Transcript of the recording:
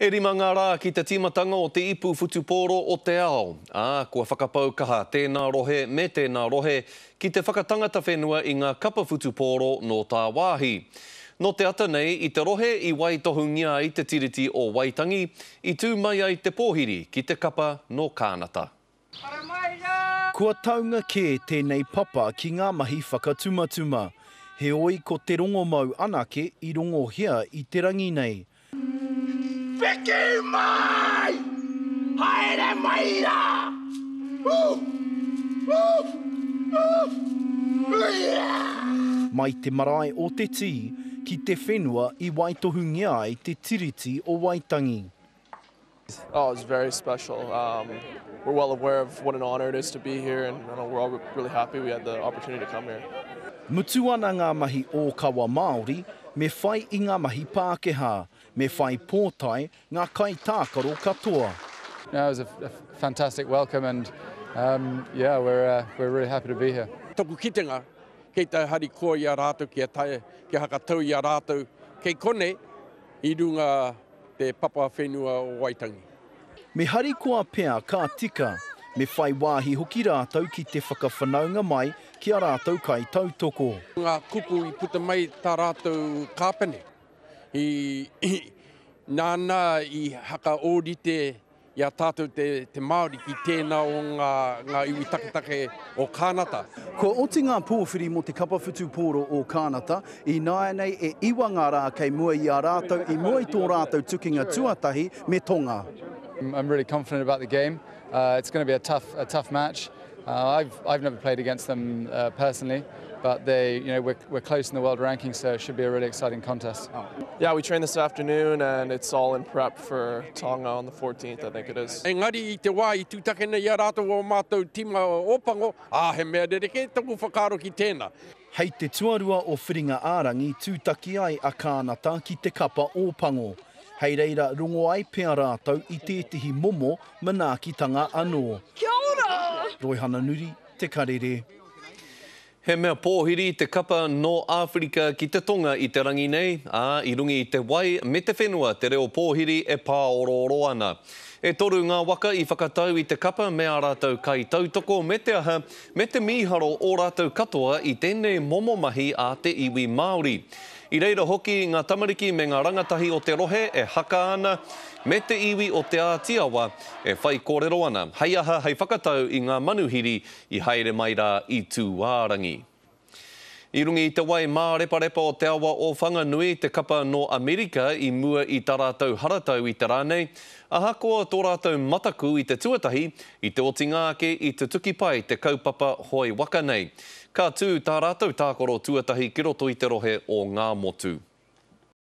E rima ngā rā ki te tīmatanga o te Ipu Whutupōro o te Ao, ā, kua whakapau kaha tēnā rohe me tēnā rohe ki te whakatangata whenua i ngā kapa whutupōro nō tāwāhi. Nō te ata nei, i te rohe i waitohungia ai te Tiriti o Waitangi, i tū mai ai te pōhiri ki te kapa nō Kānata. Kua taunga kē tēnei papa ki ngā mahi whakatumatuma, heoi ko te rongomau anake i rongohia i te rangi nei. Piki mai! Haere mai rā! Mai te marae o Te Tī ki te whenua i waitohungia ai te Tiriti o Waitangi. Oh, it's very special. Um, we're well aware of what an honor it is to be here and you know, we're all really happy we had the opportunity to come here. Mutu ana ngā mahi ōkawa Māori, me whai i ngā mahi Pākehā, me whai pōtae ngā kaitākaro katoa. No, it was a, a fantastic welcome and um, yeah, we're, uh, we're really happy to be here. Toku kitenga, kei te harikoa i a rātou kia, tae, kia hakatau i a rātou, kei konei i runga te papa whenua o Waitangi. Me harikoa pea ka tika, me whai wāhi hoki rātou ki te whakawhanaunga mai ki a rātou kaitautoko. Ngā kupu i puta mai tā rātou kāpene, i, nāna i hakaōrite i a tātou te, te Māori ki tēnā o ngā, ngā iwi taketake o Kānata. Kua oti ngā pōwhiri mō te kapa whutupōro o Kānata, ināianei e iwa ngā rā kei mua i a rātou i mua i tō rātou tukinga tuatahi me Tonga. I'm really confident about the game. Uh, it's going to be a tough, a tough match. Uh, I've, I've never played against them uh, personally, but they, you know, we're, we're close in the world ranking, so it should be a really exciting contest. Yeah, we trained this afternoon and it's all in prep for Tonga on the 14th, I think it is. Engari i te wā i tūtaki nei i a rātou ō mātou tīma Ōpango, ā, he mea rerekē taku whakaaro ki tēnā. Hei te tuarua o Whiringa-ā-rangi tūtaki ai a Kānata ki te kapa Ōpango. Hei reira rongo ai pea rātou i tētehi momo manaakitanga anō. Kia ora! Roihana Nuri, Te Karere. He mea pōhiri te kapa nō Āwherika ki te Tonga i te rangi nei, ā, i runga i te wai me te whenua te reo pōhiri e pāorooro ana. E toru ngā waka i whakatau i te kapa me ā rātou kaitautoko me te aha, me te mīharo ō rātou katoa i tēnei momo mahi a te iwi Māori. I reira hoki ngā tamariki me ngā rangatahi o te rohe e haka ana, me te iwi o Te Āti Awa e whaikōrero ana, hei aha hei whakatau i ngā manuhiri i haere mai rā i Tūārangi. I runga i te wai māreparepa o te awa o Whanganui, te kapa nō Amerika i mua i tā rātou haratau i te rā nei, ahakoa tō rātou mataku i te tuatahi, i te otinga ake i tutuki pai te kaupapa hoe waka nei. Ka tū tā rātou tākaro tuatahi ki roto i te rohe o Ngāmotu.